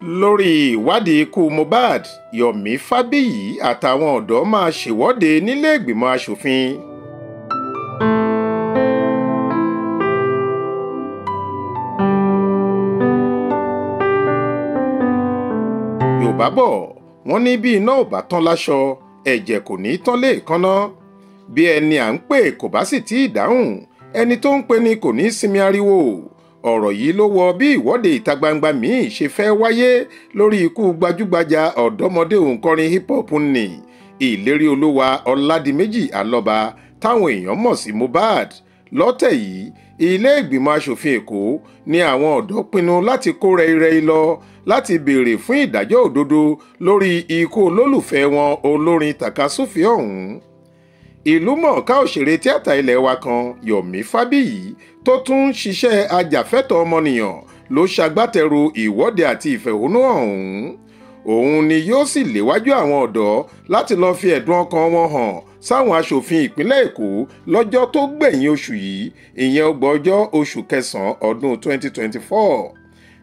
Lórí ìwádìí ikú Mohbad, Yomi Fabiyi àtàwọn ọ̀dọ́ máa ṣèwọ́de nílé-ìgbìmọ̀ aṣòfin. Yorùbá bọ̀, wọ́n ní bí iná ò bá tán láṣọ, ẹ̀jẹ̀ kò ní tán léèkánná. Bí ẹni à ń pè kò bá sì tí ì dáhùn, ẹni tó ń pè ní kò ní sinmi ariwo. Ọ̀rọ̀ yìí ló wọ bí ìwọ́de ìta gbangba míì ṣe fẹ́ wáyé lórí ikú gbajúgbajà ọ̀dọ́mọdé òǹkọrin hip hop ní Ìlérí Olúwa Ọládìméjì Alọ́ba táwọn èèyàn mọ̀ sí Mohbad. Lọ́tẹ̀ yìí, ilé ìgbìmọ̀ aṣòfin Èkó ní àwọn ọ̀dọ́ pinnu láti kó rẹ́irẹ́i lọ láti béèrè fún ìdájọ́ òdodo lórí ikú olólùfẹ́ wọn olórin tàkasúfèé ọ̀hún. Ìlúmọ̀ọ́ká òṣèré tíátà ilé wa kan, Yomi Fabiyi, tó tún ń ṣiṣẹ́ ajàfẹ́tọ̀ọ́ ọmọnìyàn ló ṣagbátẹrù ìwọ́de àti ìfẹ̀hónúhàn ọ̀hún. Òun ni yóò sì léwájú àwọn ọ̀dọ́ láti lọ́ọ́ fi ẹ̀dùn ọkàn wọn hàn sáwọn aṣòfin ìpínlẹ̀ Èkó lọ́jọ́ tó gbẹ̀yìn oṣù yìí, ìyẹn ọgbọ̀njọ́ oṣù kẹsàn-án ọdún 2024.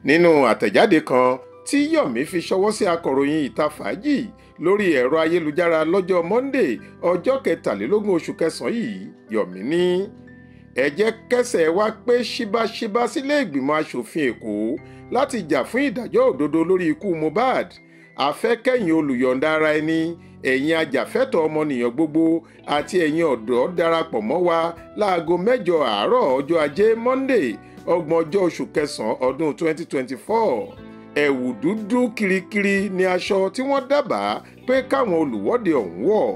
Nínú àtẹ̀jáde kan tí Yomi fi ṣọwọ́ sí akọ̀ròyìn Ìta Fàájì lórí ẹ̀rọ ayélujára lọ́jọ́ Monday ọjọ́ kẹtàlélógún oṣù kẹsàn-án yìí, Yomi ní ẹ jẹ́ kẹsẹ̀ wá pé ṣíbáṣíbá sílé ìgbìmọ̀ aṣòfin Èkó láti jà fún ìdájọ́ òdodo lórí ikú Mohbad. A fẹ́ kẹ́yìn olùyọ̀ǹda ara ẹni, ẹ̀yin ajàfẹ́tọ̀ọ́ ọmọnìyàn gbogbo àti ẹ̀yin ọ̀dọ́ darapọ̀ mọ́ wa láago 8 àárọ̀ ọjọ́ ajé Monday ọgbọ̀njọ́ oṣù kẹsàn-án ọdún 2024. Ẹ̀wù dúdú kirikiri ni aṣọ tí wọ́n dábàá pé káwọn olùwọ́de ọ̀hún wọ̀.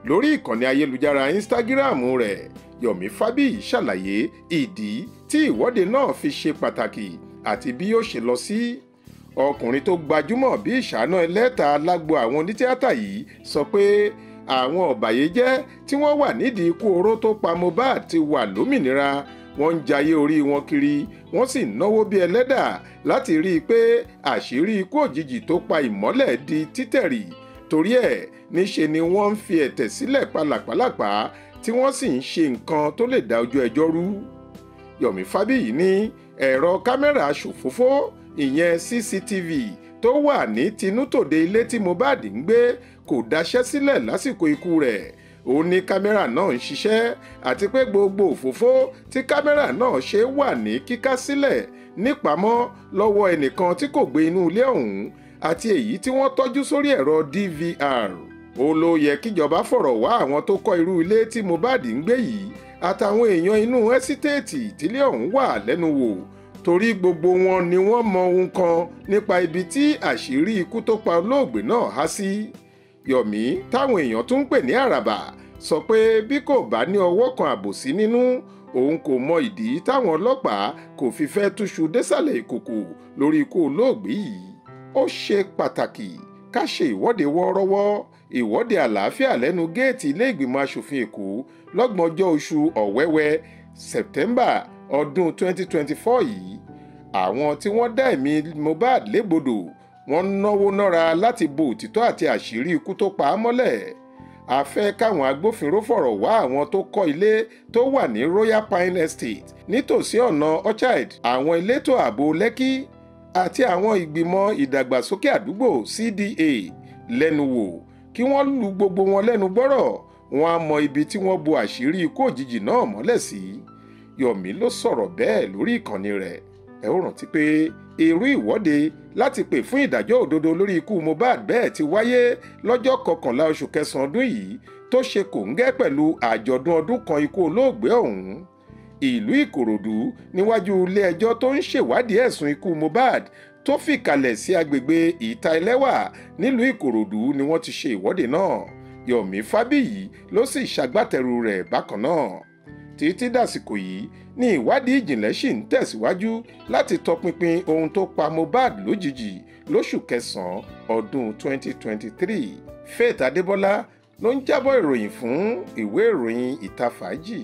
Lórí ìkànnì ayélujára Instagram rẹ̀, Yomi Fabiyi ṣàlàyé ìdí tí ìwọ́de náà fi ṣe pàtàkì àti bí yóò ṣe lọ sí. Ọkùnrin tó gbajúmọ̀ bí ìṣáná ẹlẹ́ta lágbo àwọn onítìátà yìí sọ pé àwọn ọ̀bàyéjẹ́ tí wọ́n wà nídìí ikú oró tó pa Mohbad ti wà lómìnira, wọ́n ń jayé orí wọn kiri, wọ́n sì náwó bí ẹlẹ́dà láti rí i pé àṣírí ikú òjijì tó pa ìmọ́lẹ̀ di títẹ̀rì. Torí ẹ̀ níṣe ni wọ́n ń fi ẹ̀tẹ̀ sílẹ̀ pálapàlapà tí wọ́n sì ń ṣe nǹkan tó lè dá ojú ẹjọ́ rú. Yomi Fabiyi ní ẹ̀rọ kámẹ́rà aṣòfófó ìyẹn CCTV tó wà ní tinútòde ilé tí Mohbad ń gbé kò daṣẹ́ sílẹ̀ lásìkò ikú rẹ̀. Ó ní kámẹ́rà náà ń ṣiṣẹ́ àti pé gbogbo òfófó tí kámẹ́rà náà ṣe wà ní kíká sílẹ̀ nípamọ́ lọ́wọ́ ẹnìkan tí kò gbé inú ilé ọ̀hún àti èyí tí wọ́n tọ́jú sórí ẹ̀rọ DVR. Ó ló yẹ kíjọba fọ̀rọ̀ wá àwọn tó kọ́ irú ilé tí Mohbad ń gbé yìí àtàwọn èèyàn inú ẹ́sítéètì tílé ọ̀hún wà lẹ́nu wò, torí gbogbo wọn ni wọ́n mọ ohun kan nípa ibi tí àṣírí ikú tó pa olóògbé náà há sí. Yomi táwọn èèyàn tún ń pè ní Àràbà sọ pé bí kò bá ní ọwọ́ kan àbòsí nínú, òun kò mọ ìdí táwọn ọlọ́pàá kò fi fẹ́ túṣu désàlẹ̀ ìkòkò lórí ikú olóògbé yìí. Ó ṣe pàtàkì ká ṣe ìwọ́de wọ́ọ́rọ́wọ́, ìwọ́de àlàáfíà lẹ́nu géètì ilé ìgbìmọ̀ aṣòfin Èkó lọ́gbọ̀njọ́ oṣù Ọ̀wẹ́wẹ́ September ọdún 2024 yìí. Àwọn tí wọ́n dá ẹ̀mí Mohbad légbodò wọ́n náwó nára láti bo òtítọ́ àti àṣírí ikú tó pa á mọ́lẹ̀. A fẹ́ káwọn agbófinró fọ̀rọ̀ wá àwọn tó kọ́ ilé tó wà ní Royal Pine Estate nítòsí ọ̀nà Orchard, àwọn elétò ààbò Lẹ́kí àti àwọn ìgbìmọ̀ ìdàgbàsókè àdúgbò CDA lẹ́nu wò kí wọ́n lu gbogbo wọn lẹ́nu gbọ́rọ̀, wọn á mọ ibi tí wọ́n bo àṣírí ikú òjijì náà mọ́lẹ̀ sí. Yomi ló sọ̀rọ̀ bẹ́ẹ̀ lórí ìkànnì rẹ̀. Ẹ ó rántí pé irú ìwọ́de láti pè fún ìdájọ́ òdodo lórí ikú Mohbad bẹ́ẹ̀ ti wáyé lọ́jọ́ kọkànlá oṣù kẹsàn-án ọdún yìí tó ṣe kòńgẹ́ pẹ̀lú àjọ̀dún ọdún kan ikú olóògbé ọ̀hún. Ìlú Ìkòròdú níwájú ilé ẹjọ́ tó ń ṣèwádìí ẹ̀sùn ikú Mohbad tó fìkàlẹ̀ sí agbègbè Ìta Ẹlẹ́wà nílùú Ìkòròdú ni wọ́n ti ṣe ìwọ́de náà. Yomi Fabiyi ló sì ṣagbátẹrù rẹ̀ bákan náà. Títí dàsìkò yìí ní ìwádìí ìjìnlẹ̀ ṣì ń tẹ̀síwájú láti tọpinpin ohun tó pa Mohbad lójijì lóṣù kẹsàn-án ọdún 2023. Faith Adébọ́lá ló ń jábọ̀ ìròyìn fún ìwé ìròyìn Ìta Fàájì.